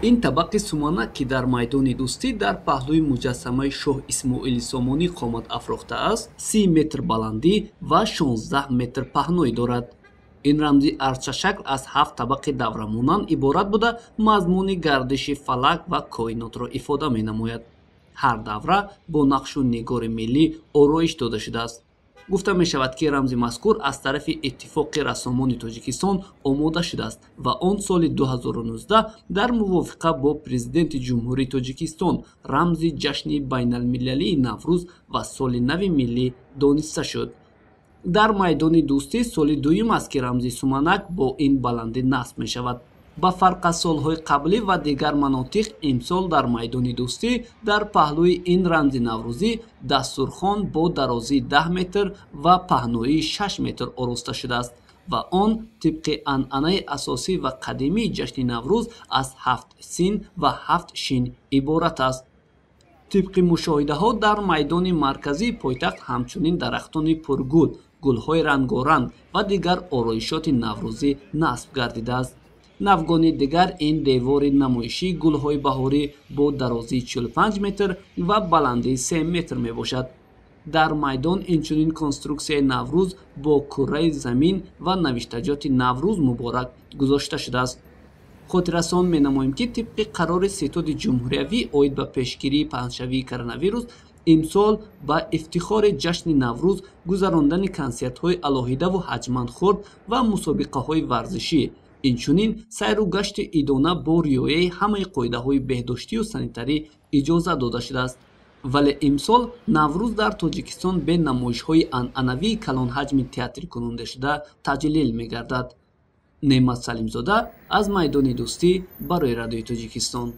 Ин табақи суманак, ки дар майдони Дӯстӣ дар паҳлӯи муҷассамаи шоҳ Исмоили Сомонӣ қомат афрохтааст, 30 метр баландӣ ва 16 метр паҳноӣ дорад. Ин рамзи арчашакл аз ҳафт табақи даврамонанд иборат буда, мазмуни гардиши фалак ва коинотро ифода менамояд. Ҳар давра бо нақшу нигори миллӣ ороиш дода шудааст. Гуфта мешавад, ки рамзи мазкур аз тарафи Иттифоқи рассомони Тоҷикистон омода шудааст ва он соли 2019 дар мувофиқа бо Президенти Ҷумҳурии Тоҷикистон рамзи ҷашни байналмилалии Наврӯз ва соли нави миллӣ дониста шуд. Дар майдони Дӯстӣ соли дуюм аст, ки рамзи суманак бо ин баландӣ насб мешавад. Ба фарқ аз солҳои қаблӣ ва дигар манотиқ, имсол дар майдони Дӯстӣ дар паҳлӯи ин рамзи наврӯзӣ дастурхон бо дарозии 10 метр ва паҳноии 6 метр ороста шудааст ва он тибқи анъанаи асосӣ ва қадимии ҷашни Наврӯз аз ҳафт син ва ҳафт шин иборат аст. Тибқи мушоҳидаҳо, дар майдони марказии пойтахт ҳамчунин дарахтони пургул, гулҳои рангоранг ва дигар ороишоти наврӯзӣ насб гардидааст. Навгони дигар ин девори намоишии гулҳои баҳорӣ бо дарозии 45 метр ва баландии 3 метр мебошад. Дар майдон инчунин конструксияи Наврӯз бо курраи замин ва навиштаҷоти «Наврӯз муборак» гузошта шудааст. Хотиррасон менамоем, ки тибқи қарори Ситоди ҷумҳуриявӣ оид ба пешгирии паҳншавии коронавирус, имсол ба ифтихори ҷашни Наврӯз гузарондани консертҳои алоҳидаву ҳаҷман хурд ва мусобиқаҳои варзишӣ, инчунин сайру гашти идона бо риояи ҳамаи қоидаҳои беҳдоштию санитарӣ иҷоза дода шудааст. Вале имсол Наврӯз дар Тоҷикистон бе намоишҳои анъанавии калонҳаҷми театрикунондашуда таҷлил мегардад. Неъмат Салимзода аз майдони Дӯстӣ барои Радиои Тоҷикистон.